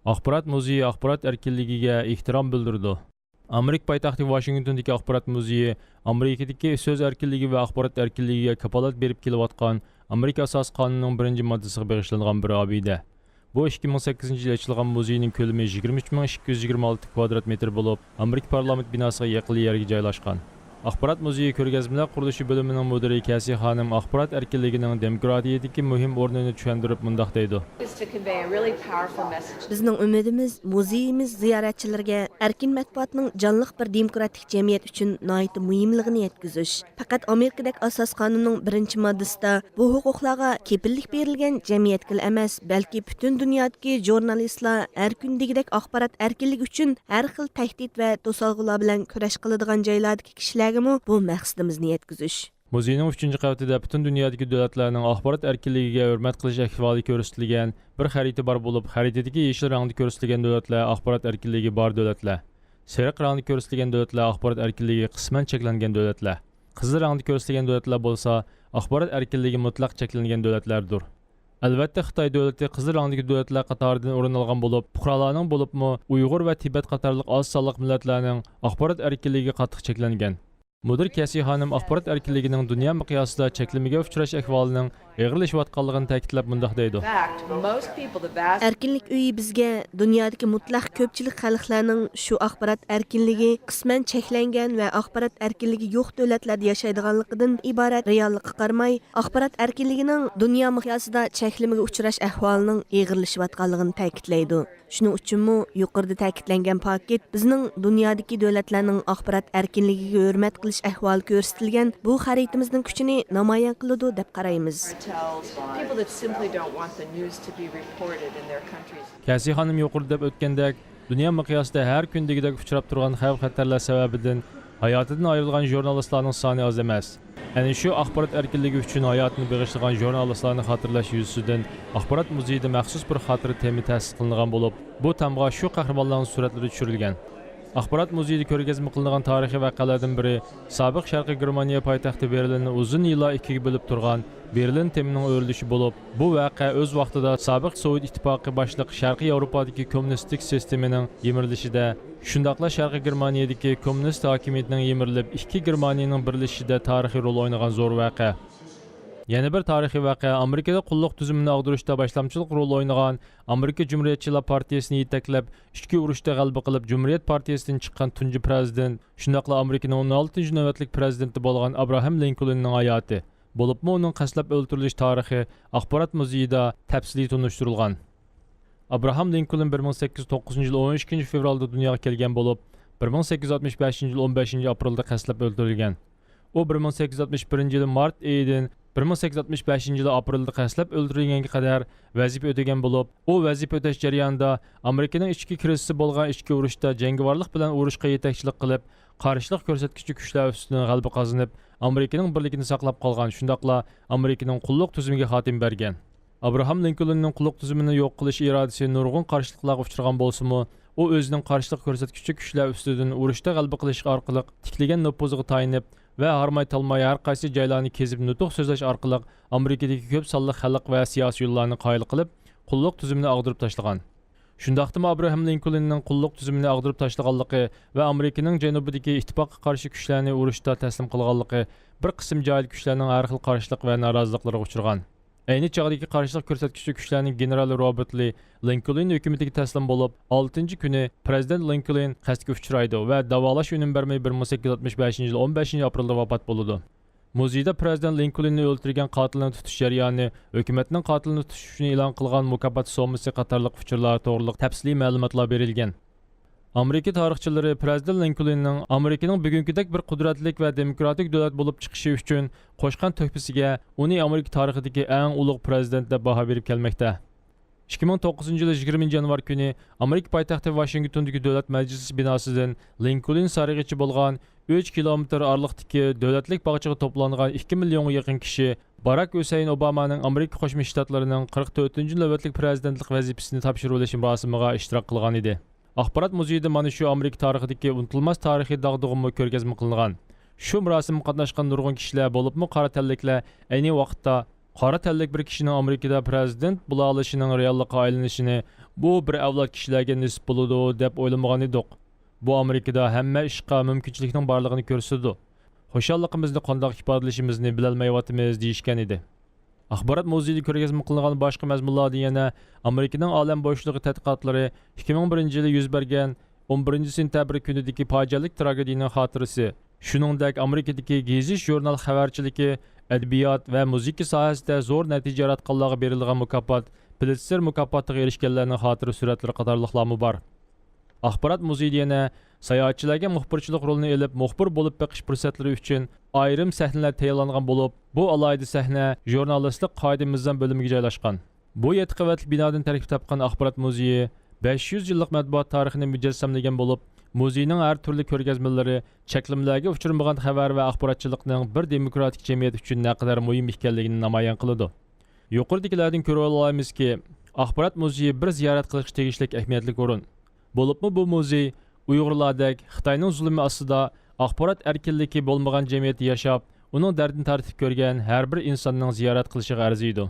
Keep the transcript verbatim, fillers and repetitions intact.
ئاخبارات مۇزېيى ئاخبارات ئەركىنلىكىگە ئېھتىرام بىلدۈرىدۇ. ئامېرىكا پايتەختى ۋاشىنگتوندىكى ئاخبارات مۇزېيى ئامېرىكىدىكى سۆز ئەركىنلىكى ۋە ئاخبارات ئەركىنلىكىگە كاپالەت بېرىپ كېلىۋاتقان ئامېرىكا ئاساسىي قانۇنىنىڭ بىرىنچى ماددىسىغا بېغىشلانغان بىر ئابىدە. بۇ ئىككى مىڭ سەككىزىنچى يىلى ئېچىلغان مۇزېينىڭ كۆلىمى يىگىرمە ئۈچ مىڭ ئىككى يۈز يىگىرمە ئالتە كۋادرات مېتىر بولۇپ، ئامېرىكا پارلامېنت بىناسىغا يېقىنلا يەرگە جايلاشقان. ئاخبارات مۇزېيى كۆرگەزمىلەر قۇرۇلۇشى بۆلۈمىنىڭ مۇدىرى كەسى خانىم ئاخبارات ئەركىنلىكىنىڭ دېموكراتىيىدىكى مۇھىم ئورنىنى چۈشەندۈرۈپ مۇنداق دەيدۇ. Is to convey a really powerful message. بىزنىڭ ئۈمىدىمىز مۇزېيىمىز زىيارەتچىلىرىگە ئەركىن مەتبۇئاتنىڭ جانلىق بىر دېموكراتىك جەمئىيەت ئۈچۈن ناھايىتى مۇھىملىقىنى يەتكۈزۈش. پەقەت ئامېرىكىدەك ئاساسىي قانۇننىڭ بىرىنچى ماددىسىدا بۇ ھوقۇقلارغا كېپىللىك بېرىلگەن جەمئىيەتكىلا ئەمەس، بەلكى پۈتۈن دۇنيادىكى ژۇرنالىستلار ئەركىن دېگۈدەك ئاخبارات ئەركىنلىكى ئۈچۈن ھەر خىل تەھدىت ۋە توسالغۇلار بىلەن كۈرەش قىلىدىغان جايلاردىكى كىشىلەرگىمۇ بۇ مەقسىتىمىزنى يەتكۈزۈش. مۇزېينىڭ ئۈچىنچى قەۋىتىدە پۈتۈن دۇنيادىكى دۆلەتلەرنىڭ ئاخبارات ئەركىنلىكىگە ھۆرمەت قىلىش ئەھۋالى كۆرسىتىلگەن بىر خەرىتە بار بولۇپ، خەرىتىدىكى يېشىل رەڭدە كۆرسىتىلگەن دۆلەتلەر ئاخبارات ئەركىنلىكى بار دۆلەتلەر، سېرىق رەڭدە كۆرسىتىلگەن دۆلەتلەر ئاخبارات ئەركىنلىكى قىسمەن چەكلەنگەن دۆلەتلەر، قىزىل رەڭدە كۆرسىتىلگەن دۆلەتلەر بولسا ئاخبارات ئەركىنلىكى مۇتلەق چەكلەنگەن دۆلەتلەردۇر. ئەلۋەتتە، خىتاي دۆلىتى قىزىل رەڭدىكى دۆلەتلەر قاتارىدىن ئورۇن ئالغان بولۇپ، پۇقرالارنىڭ، بولۇپمۇ ئۇيغۇر ۋە تىبەت قاتارلىق ئاز سانلىق مىللەتلەرنىڭ ئاخبارات ئەركىنلىكى قاتتىق چەكلەنگەن. مۇدىر كەسى خانىم ئاخبارات ئەركىنلىكىنىڭ دۇنيا مىقياسىدا چەكلىمىگە ئۇچراش ئەھۋالىنىڭ ئېغىرلىشىۋاتقانلىقىنى تەكىتلەپ مۇنداق دەيدۇ. Fact, most people, the vast ئەركىنلىك ئۆيى بىزگە دۇنيادىكى مۇتلەق كۆپچىلىك خەلقلەرنىڭ شۇ ئاخبارات ئەركىنلىكى قىسمەن چەكلەنگەن ۋە ئاخبارات ئەركىنلىكى يوق دۆلەتلەردە ياشايدىغانلىقىدىن ئىبارەت رېئاللىققا قارىماي، ئاخبارات ئەركىنلىكىنىڭ دۇنيا مىقياسىدا چەكلىمىگە ئۇچراش ئەھۋالىنىڭ ئېغىرلىشىۋاتقانلىقىنى تەكىتلەيدۇ. شۇنىڭ ئۈچۈنمۇ يۇقىرىدا تەكىتلەنگەن پاكىت بىزنىڭ دۇنيادىكى دۆلەتلەرنىڭ ئاخبارات ئەركىنلىكىگە ھۆرمەت قىلىش ئەھۋالى كۆرسىتىلگەن بۇ خەرىتىمىزنىڭ كۈچىنى نامايان قىلىدۇ دەپ قارايمىز. People that simply don't want the news to be reported in their countries. كەسى خانىم يۇقىرىدا دەپ ئۆتكەندەك، دۇنيا مىقياسىدا ھەر كۈندىكىدەك ئۇچراپ تۇرغان خەۋپ-خەتەرلەر سەۋەبىدىن ھاياتىدىن ئايرىلغان ژۇرنالىستلارنىڭ سانى ئاز ئەمەس. ئەنە شۇ ئاخبارات ئەركىنلىكى ئۈچۈن ھاياتىنى بېغىشلىغان ژۇرنالىستلارنى خاتىرىلەش يۈزىسىدىن ئاخبارات مۇزېيىدا مەخسۇس بىر خاتىرە تېما تەسىس قىلىنغان بولۇپ، بۇ تامغا شۇ قەھرىمانلارنىڭ سۈرەتلىرى چۈشۈرۈلگەن. ئاخبارات مۇزېيىدا كۆرگەزمە قىلىنغان تارىخىي ۋەقەلەردىن بىرى سابىق شەرقىي گېرمانىيە پايتەختى بېرلىننى ئۇزۇن يىللار ئىككىگە بۆلۈپ تۇرغان بېرلىن تېمىنىڭ ئۆرۈلۈشى بولۇپ، بۇ ۋەقە ئۆز ۋاقتىدا سابىق سوۋېت ئىتتىپاقى باشلىق شەرقىي ياۋروپادىكى كوممۇنىستىك سىستېمىنىڭ يىمىرىلىشىدە، شۇنداقلا شەرقىي گېرمانىيەدىكى كوممۇنىست ھاكىمىيىتىنىڭ يىمىرىلىپ، ئىككى گېرمانىيىنىڭ بىرلىشىشىدە تارىخىي رول ئوينىغان زور ۋەقە. يەنە بىر تارىخىي ۋەقە ئامېرىكىدا قۇللۇق تۈزۈمىنى ئاغدۇرۇشتا باشلامچىلىق رول ئوينىغان، ئامېرىكا جۇمھۇرىيەتچىلەر پارتىيىسىنى يېتەكلەپ، ئىچكى ئۇرۇشتا غەلىبە قىلىپ، جۇمھۇرىيەت پارتىيىسىدىن چىققان تۇنجى پىرېزىدېنت، شۇنداقلا ئامېرىكىنىڭ ئون ئالتىنچى نۆۋەتلىك پىرېزىدېنتى بولغان ئابراھام لىنكولننىڭ ھاياتى، بولۇپمۇ ئۇنىڭ قەستلەپ ئۆلتۈرۈلۈش تارىخى ئاخبارات مۇزېيىدا تەپسىلىي تونۇشتۇرۇلغان. ئابراھام لىنكولن بىر مىڭ سەككىز يۈز توققۇزىنچى يىل ئون ئىككىنچى فېۋرالدا دۇنياغا كەلگەن بولۇپ، بىر مىڭ سەككىز يۈز ئاتمىش بەشىنچى يىل ئون بەشىنچى ئاپرېلدا قەستلەپ ئۆلتۈرۈلگەن. ئۇ بىر مىڭ سەككىز يۈز ئاتمىش بىرىنچى يىلى مارت ئېيىدىن بىر مىڭ سەككىز يۈز ئاتمىش بەشىنچى يىلى ئاپرېلدا قەستلەپ ئۆلتۈرۈلگەنگە قەدەر ۋەزىپە ئۆتىگەن بولۇپ، ئۇ ۋەزىپە ئۆتەش جەريانىدا ئامېرىكىنىڭ ئىچكى كىرىزىسى بولغان ئىچكى ئۇرۇشتا جەڭگىۋارلىق بىلەن ئۇرۇشقا يېتەكچىلىك قىلىپ، قارشىلىق كۆرسەتكۈچى كۈچلەر ئۈستىدىن غەلىبە قازىنىپ، ئامېرىكىنىڭ بىرلىكىنى ساقلاپ قالغان، شۇنداقلا ئامېرىكىنىڭ قۇللۇق تۈزۈمىگە خاتىمە بەرگەن. ئابراھام لىنكولننىڭ قۇللۇق تۈزۈمىنى يوق قىلىش ئىرادىسى نۇرغۇن قارشىلىقلارغا ئۇچرىغان بولسىمۇ، ئۇ ئۆزىنىڭ قارشىلىق كۆرسەتكۈچى كۈچلەر ئۈستىدىن ئۇرۇشتا غەلىبە قىلىش ئارقىلىق تىكلىگەن نوپۇزىغا تايىنىپ ۋە ھارماي-تالماي ھەر قايسى جايلارنى كېزىپ نۇتۇق سۆزلەش ئارقىلىق ئامېرىكىدىكى كۆپ سانلىق خەلق ۋە سىياسىيونلارنى قايىل قىلىپ، قۇللۇق تۈزۈمىنى ئاغدۇرۇپ تاشلىغان. شۇنداقتىمۇ ئابراھام لىنكولننىڭ قۇللۇق تۈزۈمىنى ئاغدۇرۇپ تاشلىغانلىقى ۋە ئامېرىكىنىڭ جەنۇبىدىكى ئىتتىپاققا قارشى كۈچلەرنى ئۇرۇشتا تەسلىم قىلغانلىقى بىر قىسىم جاھىل كۈچلەرنىڭ ھەر خىل قارشىلىق ۋە نارازىلىقلىرىغا ئۇچرىغان. ئەينى چاغدىكى قارشىلىق كۆرسەتكۈچى كۈچلەرنىڭ گېنېرالى روبېرت لى لىنكولن ھۆكۈمىتىگە تەسلىم بولۇپ، ئالتىنچى كۈنى پىرېزىدېنت لىنكولن قەستكە ئۇچرايدۇ ۋە داۋالاش ئۈنۈم بەرمەي بىر مىڭ سەككىز يۈز ئاتمىش بەشىنچى يىل ئون بەشىنچى ئاپرېلدا ۋاپات بولىدۇ. مۇزېيدا پىرېزىدېنت لىنكولننى ئۆلتۈرگەن قاتىلنى تۇتۇش جەريانى، ھۆكۈمەتنىڭ قاتىلنى تۇتۇش ئۈچۈن ئېلان قىلغان مۇكاپات سوممىسى قاتارلىق ئۇچۇرلار توغرىلىق تەپسىلىي مەلۇماتلار بېرىلگەن. ئامېرىكا تارىخچىلىرى پىرېزىدېنت لىنكولننىڭ ئامېرىكىنىڭ بۈگۈنكىدەك بىر قۇدرەتلىك ۋە دېموكراتىك دۆلەت بولۇپ چىقىشى ئۈچۈن قوشقان تۆھپىسىگە ئۇنى ئامېرىكا تارىخىدىكى ئەڭ ئۇلۇغ پىرېزىدېنت دەپ باھا بېرىپ كەلمەكتە. ئىككى مىڭ توققۇزىنچى يىلى يىگىرمىنچى يانۋار كۈنى ئامېرىكا پايتەختى ۋاشىنگتوندىكى دۆلەت مەجلىسى بىناسىدىن لىنكولن سارىيىغىچە بولغان ئۈچ كىلومېتىر ئارىلىقتىكى دۆلەتلىك باغچىغا توپلانغان ئىككى مىليونغا يېقىن كىشى باراك ھۈسەيىن ئوبامانىڭ ئامېرىكا قوشما شتاتلىرىنىڭ قىرىق تۆتىنچى نۆۋەتلىك پىرېزىدېنتلىق ۋەزىپىسىنى تاپشۇرۇۋېلىش مۇراسىمىغا ئىشتىراك قىلغان ئىدى. ئاخبارات مۇزېيىدا مانا شۇ ئامېرىكا تارىخىدىكى ئۇنتۇلماس تارىخىي داغدۇغىمۇ كۆرگەزمە قىلىنغان. شۇ مۇراسىمغا قاتناشقان نۇرغۇن كىشىلەر، بولۇپمۇ قارا تەنلىكلەر ئەينى ۋاقىتتا قارا تەنلىك بىر كىشىنىڭ ئامېرىكىدا پىرېزىدېنت بولالىشىنىڭ رېئاللىققا ئايلىنىشىنى، بۇ بىر ئەۋلاد كىشىلەرگە نېسىپ بولىدۇ دەپ ئويلىمىغان ئىدۇق. بۇ ئامېرىكىدا ھەممە ئىشقا مۇمكىنچىلىكنىڭ بارلىقىنى كۆرسىتىدۇ. خۇشاللىقىمىزنى قانداق ئىپادىلىشىمىزنى بىلەلمەيۋاتىمىز، دېيىشكەن ئىدى. ئاخبارات مۇزېيىدا كۆرگەزمە قىلىنغان باشقا مەزمۇنلاردىن يەنە ئامېرىكىنىڭ ئالەم بوشلۇقى تەتقىقاتلىرى ئىككى مىڭ بىرىنچى يىلى يۈز بەرگەن ئون بىرىنچى سېنتەبىر كۈنىدىكى پاجىئەلىك تراگېدىيىنىڭ خاتىرىسى، شۇنىڭدەك ئامېرىكىدىكى گېزىت-ژۇرنال خەۋەرچىلىكى، ئەدەبىيات ۋە مۇزىكا ساھەسىدە زور نەتىجە ياراتقانلارغا بېرىلىدىغان مۇكاپات، پلىتسېر مۇكاپاتىغا ئېرىشكەنلەرنىڭ خاتىرە سۈرەتلىرى قاتارلىقلارمۇ بار. ئاخبارات مۇزېيىدا يەنە ساياھەتچىلەرگە مۇخبىرچىلىق رولىنى ئېلىپ، مۇخبىر بولۇپ بېقىش پۇرسەتلىرى ئۈچۈن ئايرىم سەھنىلەر تەييارلانغان بولۇپ، بۇ ئالاھىدە سەھنە ژۇرنالىستلىق قائىدە-مىزان بۆلۈمىگە جايلاشقان. بۇ يەتتە قەۋەتلىك بىنادىن تەركىب تاپقان ئاخبارات مۇزېيى بەش يۈز يىللىق مەتبۇئات تارىخىنى مۇجەسسەملىگەن بولۇپ، مۇزېينىڭ ھەر تۈرلۈك كۆرگەزمىلىرى چەكلىمىلەرگە ئۇچرىمىغان خەۋەر ۋە ئاخباراتچىلىقنىڭ بىر دېموكراتىك جەمئىيەت ئۈچۈن نەقەدەر مۇھىم ئىكەنلىكىنى نامايان قىلىدۇ. يۇقىرىدىكىلەردىن كۆرۈۋالالايمىزكى، ئاخبارات مۇزېيى بىر زىيارەت قىلىشقا تېگىشلىك ئەھمىيەتلىك ئورۇن. بولۇپمۇ بۇ مۇزېي ئۇيغۇرلاردەك خىتاينىڭ زۇلۇمى ئاستىدا ئاخبارات ئەركىنلىكى بولمىغان جەمئىيەتتە ياشاپ، ئۇنىڭ دەردىنى تارتىپ كۆرگەن ھەر بىر ئىنساننىڭ زىيارەت قىلىشىغا ئەرزىيدۇ.